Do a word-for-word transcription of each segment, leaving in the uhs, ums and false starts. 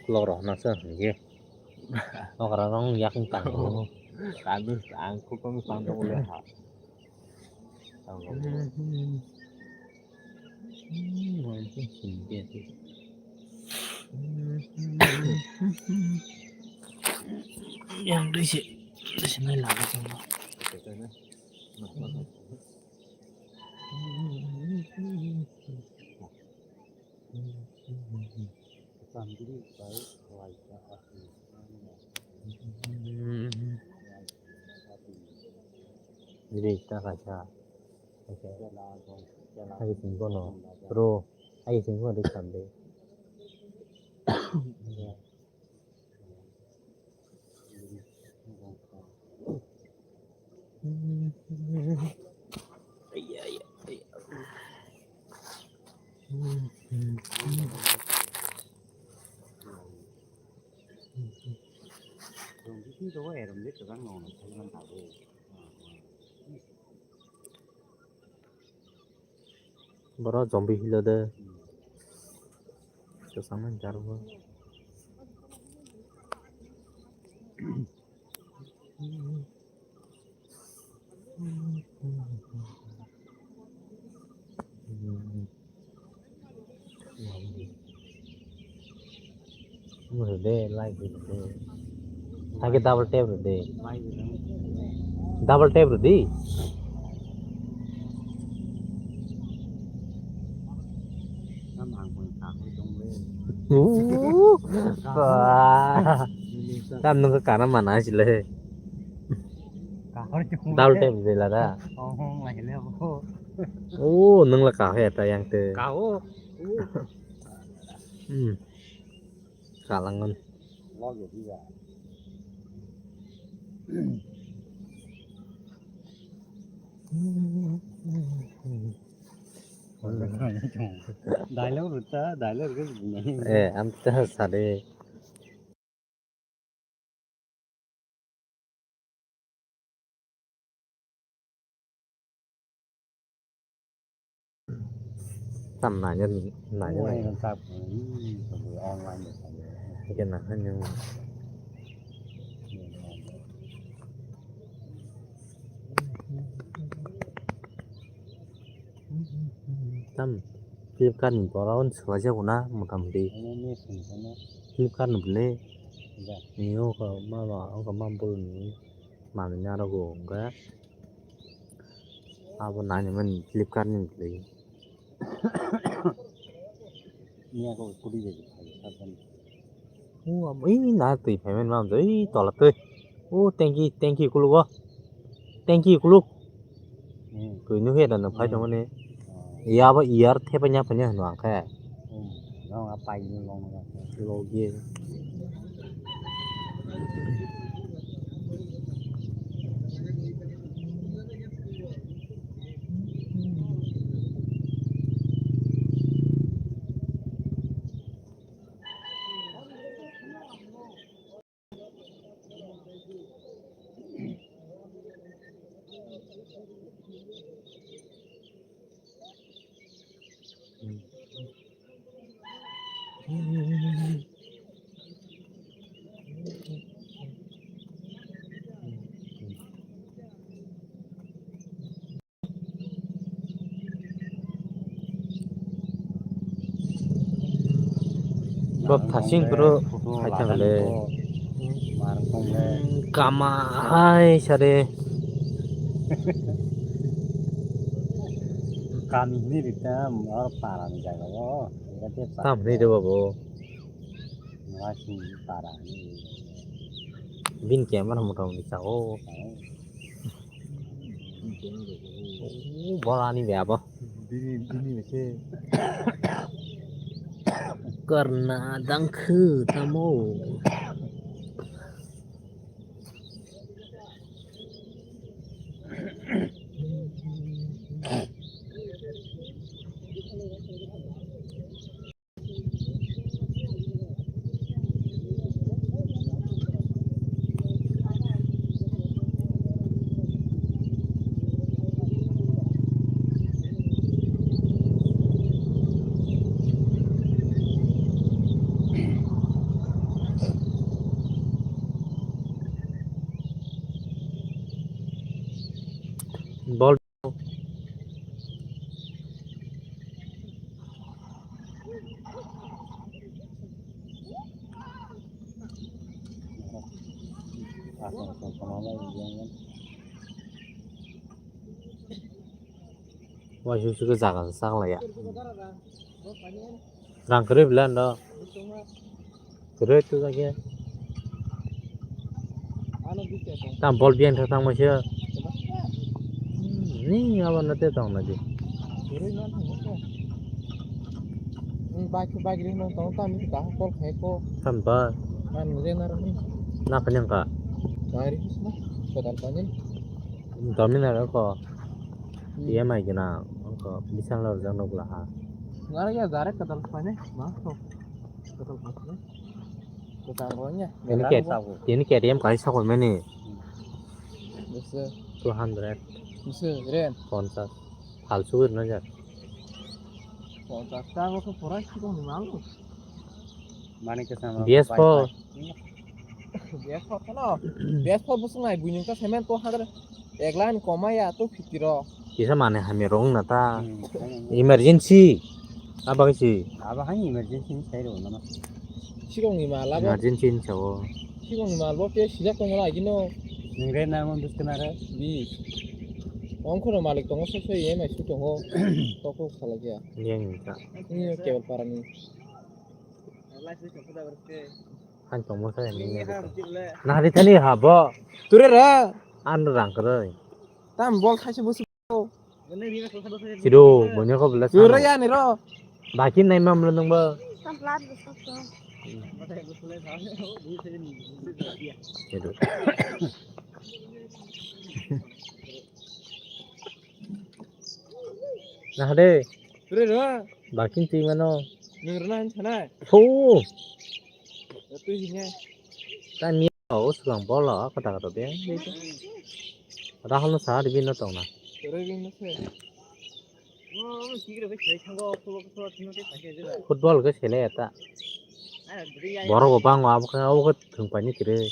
Lok rok na sa hingke. Okra rong yak tang. Kanu ang kukong sang tong le ha. Tang. Yang dui se, dui se mai lama tong. Bini ta kaisa. Hai sing bono. Bro, hai sing bono dik sande. Boro zombie hilo de. Chwsano hinwi charwkgo. Rwdi, like rwdi. Thangkhe double tap rwdi. Double tap rwdi. Tam nungkha kana mana sile. Double tap rwdi lada. Oh, nwngla kahwi ta yang te. Hmm. Kalangan. Dialogue rwta, dialogue rwta. Eh, am ta sade. Tam naina, naina. Hake na hanya. Tam Flipkart ni borok swlaijakgo na mota moti. Flipkart ni bwle. Ni oko ma ba, oko ma bol ni manwi narogo hwnkhe. Abo nainimani Flipkart ni bwle. O abo, ee, na twi phaimani ma, ee, tola twi. O, tanki, tanki kuluk o. Tanki kuluk. Hmm. Twi nukhe da no phai tongmani. Hmm. Yabo iyar thepai nya phai nya hwnwi ang khe. Hmm. Logi. Bo thasing bro hai thang le. Kama hai sare. Kami ni rita or para ni jaga o. Tam ni de babo. Wasi para ni. Bin camera motamoti sao. Borani be abo. Bini, bini se. Karna dangkhu tamo. Bol. Waisuk suka jaga sak laya. Rang kwrwi bwle ano. Kwrwi tu jagya. Tam bol biyang thang thang maisa. Ni abo na te tong na di. Bike bike ri no tong tam ni ta kol khai ko. Tam ba. Man re na ro ni. Na kanyang ka. Bari na. Kotal panin. Dominar ko. Hmm. E M I gwnang, wngkha bising lorjak nukla ha. Ngara ya jare kotal paine, ma to. Kotal paine. Kotal ronya. Ini Melang ke, bo. Ini K T M kai sakoi mani. Bisa. Two hundred. Bisa, ren. Ponchas. Palsu gori na jak. Ponchas ta ko pura siko ni malu. Mane ke sama B S four. B S four kono. B S four busung nai buinung ta semen to hadar. Ek line koma ya to fifty ro. Kisa mane hamya rong na ta. Hmm. Emergency. Aba kaisi. Aba hai emergency ni sai ro na. Sikong ni mala bo. Emergency ni sao. Sikong ni mal bo ke sijak tong la gino. Nung re na mon dus kana re. Bi. Ong kono malik tongo so so E M I su tongo. Toko khala kya. Yang ni ta. Ni kebal parani. Han tongmo sa ni. Na hari thani ha bo. Ture ra. An rang kre. Tam bol khaise busu. Sido, bunya ko bela. Ture ya ni ro. Bakin nai mam lo nang ba. Sido. Nah de. Ture ro. Bakin twi mano. Nung rwna hin sanai. Thu. Twi hinge. Ta ni o swkang bol o kota kota de. Rahul no sa de bino tong na. Ture bino se. Football ke sele eta. Borok bo bango abo khe abo khe thwng paini kwrwi.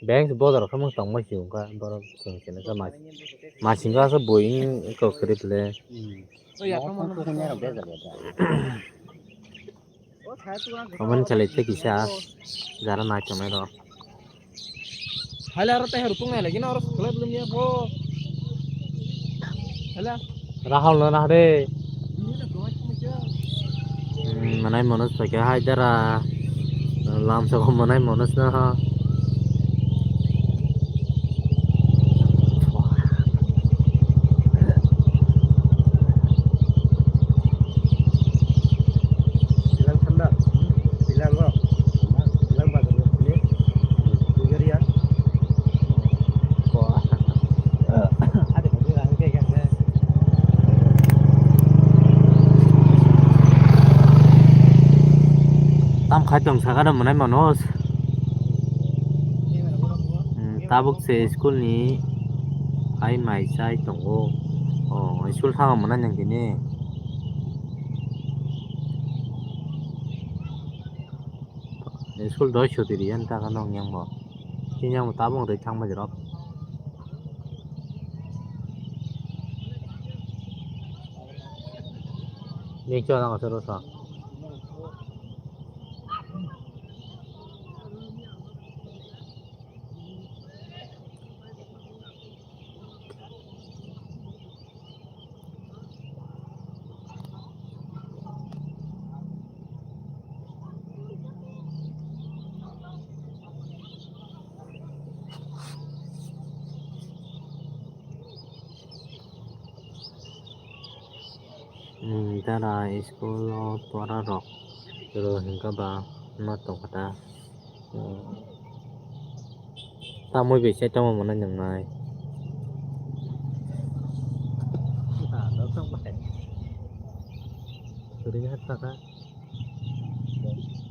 Bank bodol khe mung tongma si wngkha borok chwng chini khe ma, ma singkha aswk buini kok kwrwi phle. Hmm. Comment khalai tei kisa jara nai tongnai rok. Hala aro tei rukung nai lagi na aro sukle belum ya bo. Hala. Rahul no nah de. Hmm, manai Manoj paikha hai dara. Lamsoko manai Manoj no ha. Bilang thanda. Bilang rok. Bilang bazar rok ni. Bugaria. Tam khai tong saka da manai Manoj. Hmm, tabuk se school ni hai mai chai tongo. Oh, school thang manai nang tini. School doi chuti riyan ta kano yang bo. Kini yang tabuk ri thang bai rok. Ni cho nang asoro sa. Hmm, dara school o pora rok ro hingka ba ma tongkha ta. Hmm. Tamoi bai se tamo mano nang nai. Ring hat ta ka.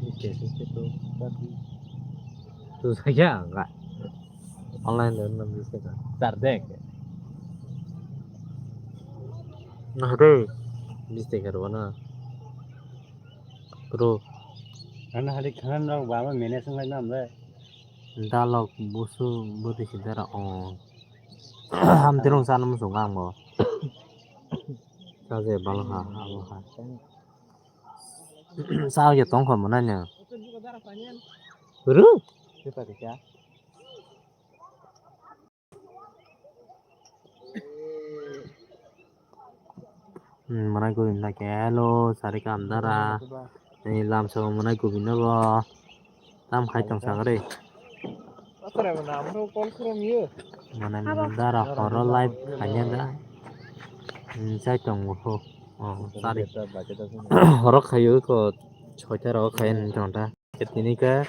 Ni ke se se to. Tu sa ya ga. Online le nam se ka. Tar de. Nah de. Bis te kar wana. Bro. Ana hari khan rok ba ma manage ngai nam le. Dalok busu bwtwi si dara o. Hamtirung chana muchungo ang bo. Chaje balo ha, abo ha. Sao ya tongkho mwnai no. Ru. Hmm, mwnai gubin na ke hello, sari kam dara. Ni lam sabo mwnai gubin no bo. Tam khai tong sakre. Mwnai dara horo live khaina da. Hmm, chai tong bo. Oh, sari. Horo khayo ko soita ro khai ni tong ta. Tini khe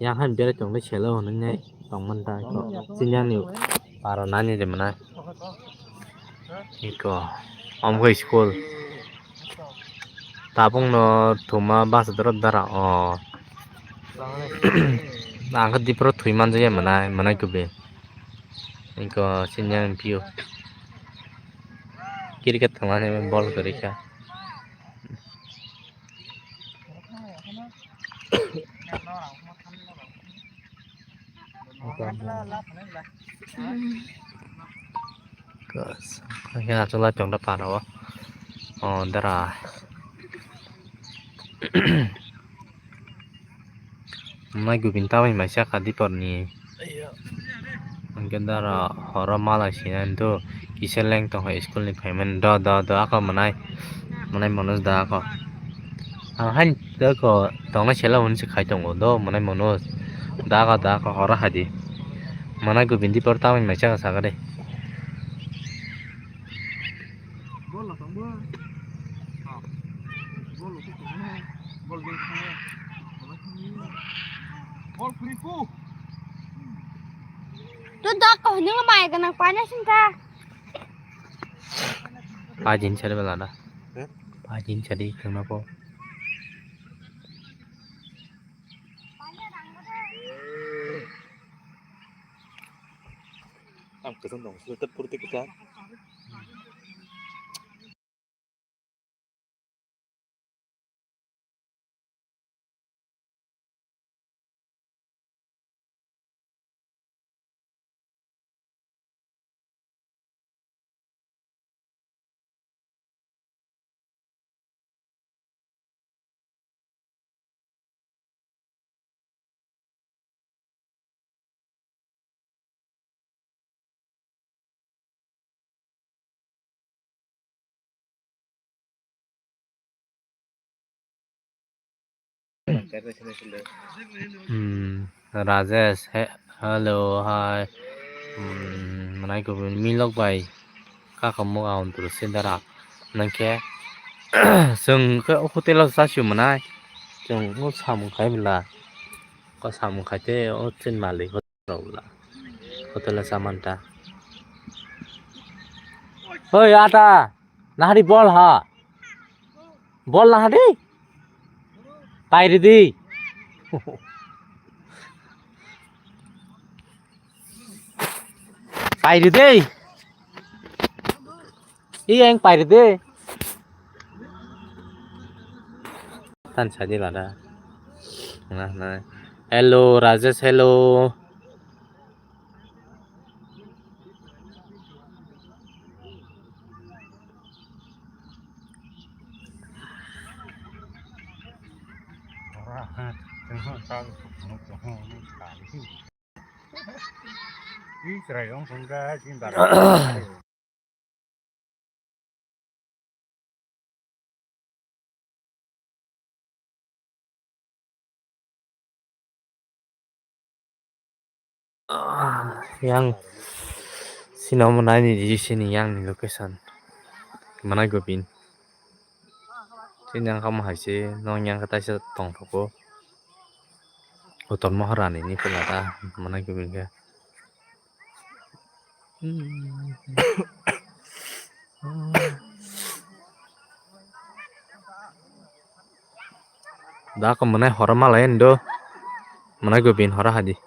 yang hai bere tong le selo hwnwi nai tong man ta ko. Chini ani para nani de mwnai. Iko omo khe school. Tabuk no thuma bus drop dara o. Ang khe dipro thwi man jaya mwnai, mwnai kubi. Iko chini ani pio. Cricket thwngmani bol kwrwi kha. Khe achuk lai tong da para o. O dara. Mwnai gubin ta bai mai chakha dipor ni. Hwnkhe dara horo malai sinai do kisa leng tong kha school ni phaimani do do do ako mwnai mwnai Manoj da ako. Ang hain ako tongnai sela hwnwi se khai tongo do mwnai Manoj da ako da ako horo hai di. Mwnai gubin dipor ta bai mai chakha sakha de. Tu dak ko hini mai ganang pana sinta. Pajin sari bela da. Eh? Pajin sari kena ko. Ang kesang dong, sudah purti kita. Hmm, Rajesh, he-, hello, hi. Hmm, mwnai kubui milok bai. Kaka muk aun turu sindara. Nangkhe, chwng khe o hotel o chasio mwnai. Chwng o samung khai bwla. O samung khai te o chini malik. Hotel o chamanta. Oi, ata. Nahari bol ha. Bol nahari. Pairi di. Pairi di. Iya yang pairi di. Tan sadi lada. Nah, nah. Hello, Rajesh, hello. Ah, yang sini omo nai ni di sini yang ni location. Manai gobin. Sini yang kamu hai se, nong yang kata se tong thoko. Uton Maharani ni pelata, manai gobin ke. Da ko mwnai hora malai ndo. Mwnai gobin hora hadi.